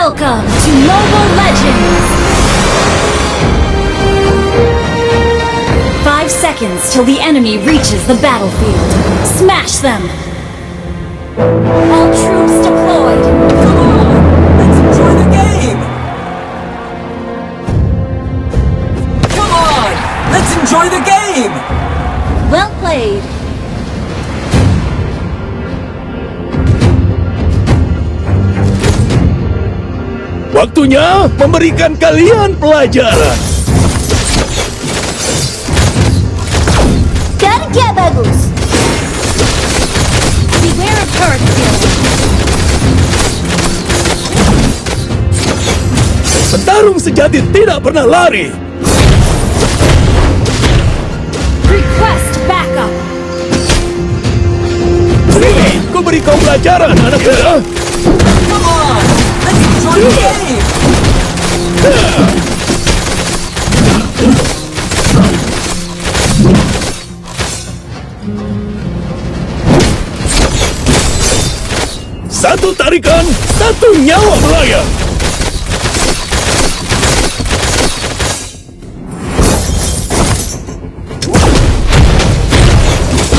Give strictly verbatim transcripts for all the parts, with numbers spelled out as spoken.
Welcome to Mobile Legends! Five seconds till the enemy reaches the battlefield. Smash them! All troops deployed! Come on! Let's enjoy the game! Come on! Let's enjoy the game! Well played! Waktunya memberikan kalian pelajaran. Kerja bagus. Beware of turret field. Petarung sejati tidak pernah lari. Request backup. Sini, ku beri kau pelajaran, anak muda. Come on, let's enjoy the game. Satu tarikan, satu nyawa melayang.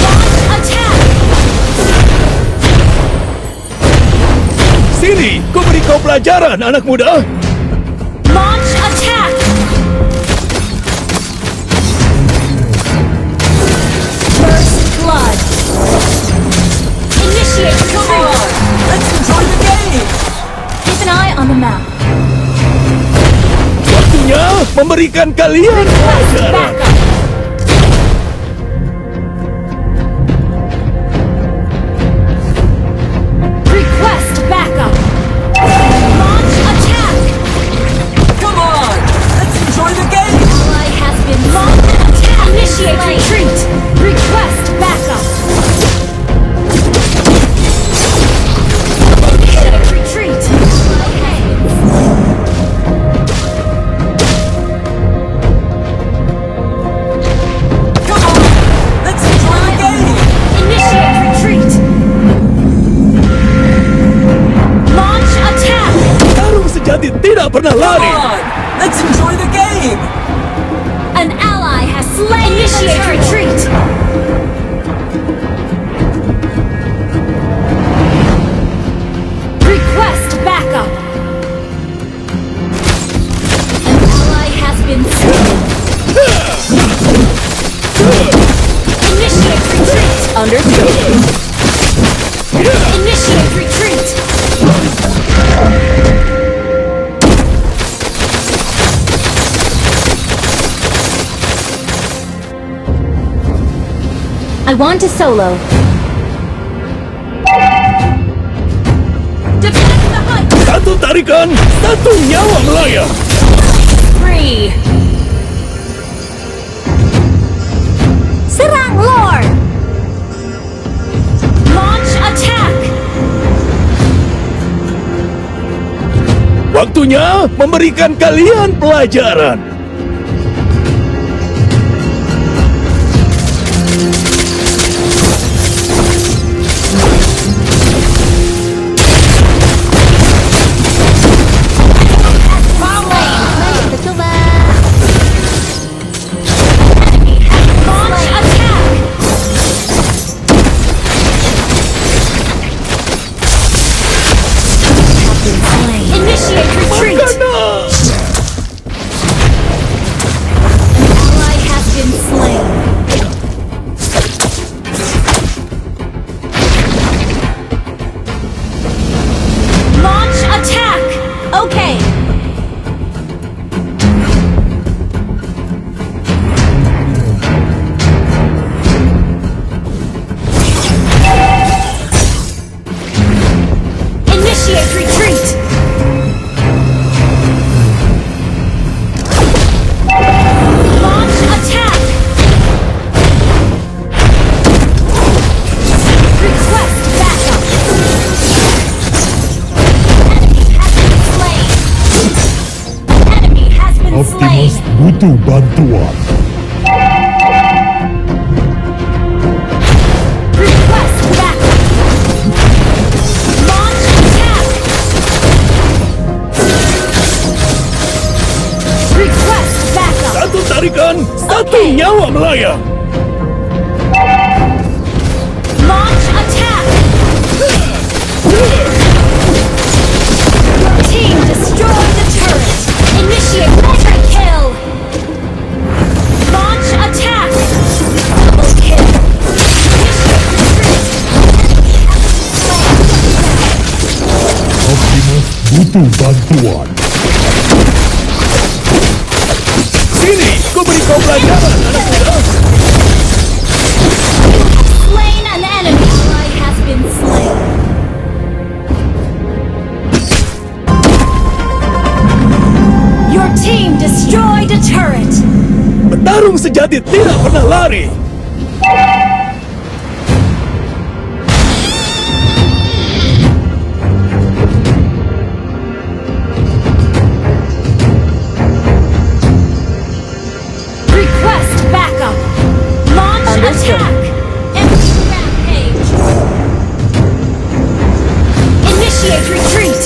Launch attack! Sini, ku beri kau pelajaran, anak muda. Launch attack! First blood. Initiate retreat. Come on, let's enjoy the game. Keep an eye on the map. Waktunya memberikan kalian pelajaran. Request backup. Launch attack. Come on, let's enjoy the game. Ally has been launched. Attack. Initiate retreat. Request backup. Initiate retreat. Come on, let's enjoy the game. Initiate retreat. Launch attack. Tarung sejati tidak pernah lari. Come on, let's enjoy the game. An ally has slain the turtle. Initiate retreat. Request backup. An ally has been slain. Initiate retreat. Understood. Initiate retreat. I want to solo. Defend the hunt. Satu tarikan, satu nyawa melayang. Spree. Serang, Lord. Launch attack. Waktunya memberikan kalian pelajaran. Launch attack. Initiate retreat. An ally has been slain. Launch attack. Okay. Initiate retreat! Launch attack! Request backup! Enemy has been slain! Enemy has been slain! Optimus butuh bantuan. Request backup. Launch attack. tarikan, satu nyawa melayang. Launch attack. Your team destroyed the turret. Initiate mega kill. Launch attack. Double kill. Initiate retreat. Optimus butuh bantuan. Sini, ku beri kau pelajaran, anak muda. Slain an enemy. Ally has been slain. Your team destroyed a turret. Petarung sejati tidak pernah lari. Request backup. Launch attack. Enemy rampage. Initiate retreat.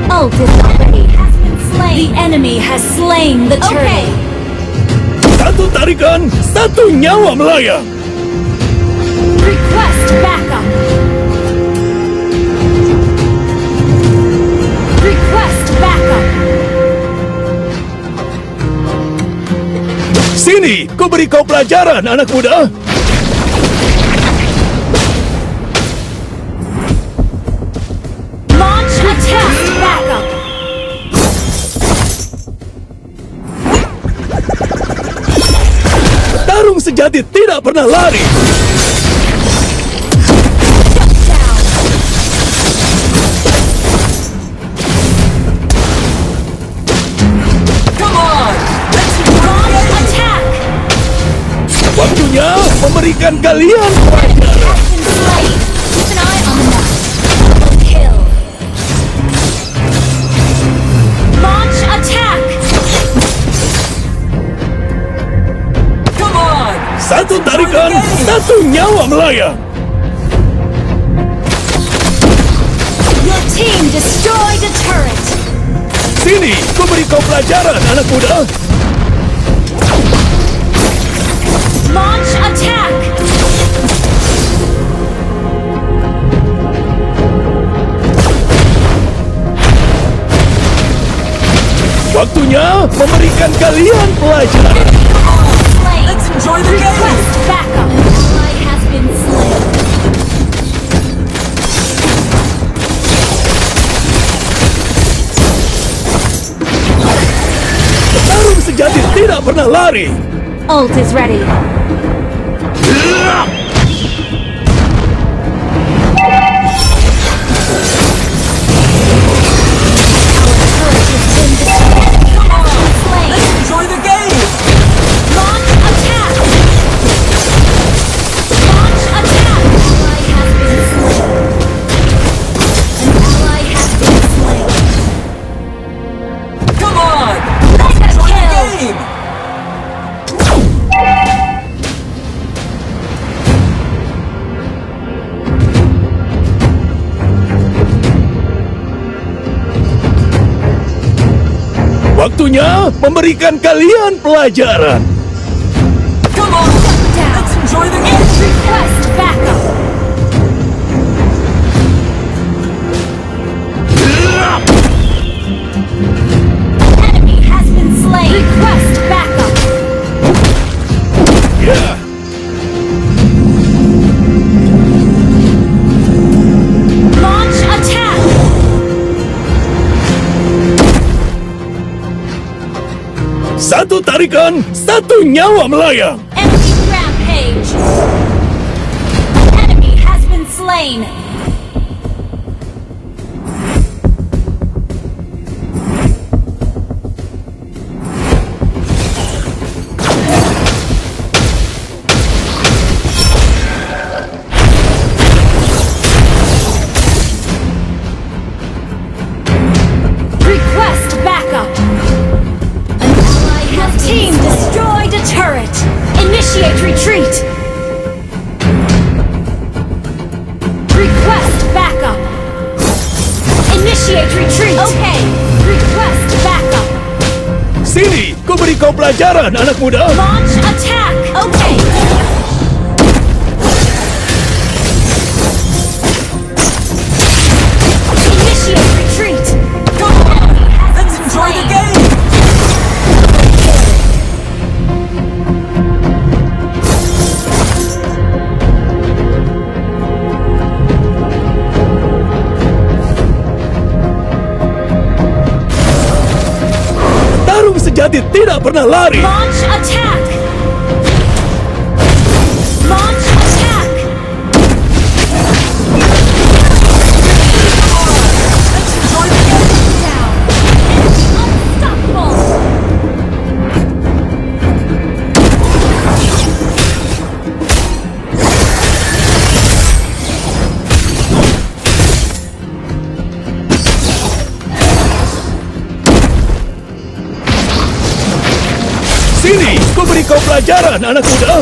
Ult is ready. Has been slain. The enemy has slain the turtle. Okay. Satu tarikan, satu nyawa melayang. Request backup. Request backup. Sini, ku beri kau pelajaran, anak muda. Launch attack backup. Tarung sejati tidak pernah lari. Come on! Let's go! Launch attack! Waktunya memberikan kalian pelajaran. Has been slain. Keep an eye on the map. Double kill. Launch attack. Come on! Satu tarikan, satu nyawa melayang. Your team destroyed a turret. Sini, ku beri kau pelajaran, anak muda. Launch attack. Waktunya memberikan kalian pelajaran. Let's enjoy the game. Request backup. Ally has been slain. Petarung sejati tidak pernah lari. Ult is ready. Let's enjoy the game. Launch attack. Launch attack. Ally has been slain. An ally has been slain. Come on! Mega kill! Waktunya memberikan kalian pelajaran. Come on! Shut down. Let's enjoy the game! Request backup! Enemy has been slain. Request backup. Launch attack. Satu tarikan, satu nyawa melayang. Enemy rampage. Enemy has been slain. Request backup. An ally has been slain. Your team destroyed a turret. Initiate retreat. Request backup. Initiate retreat. Okay. Request backup. Sini, ku beri kau pelajaran, anak muda. Launch attack. Okay. Initiate retreat. Let's enjoy the game. Tarung sejati tidak pernah lari. Launch attack. Launch attack. Unstoppable. Sini, ku beri kau pelajaran, anak muda.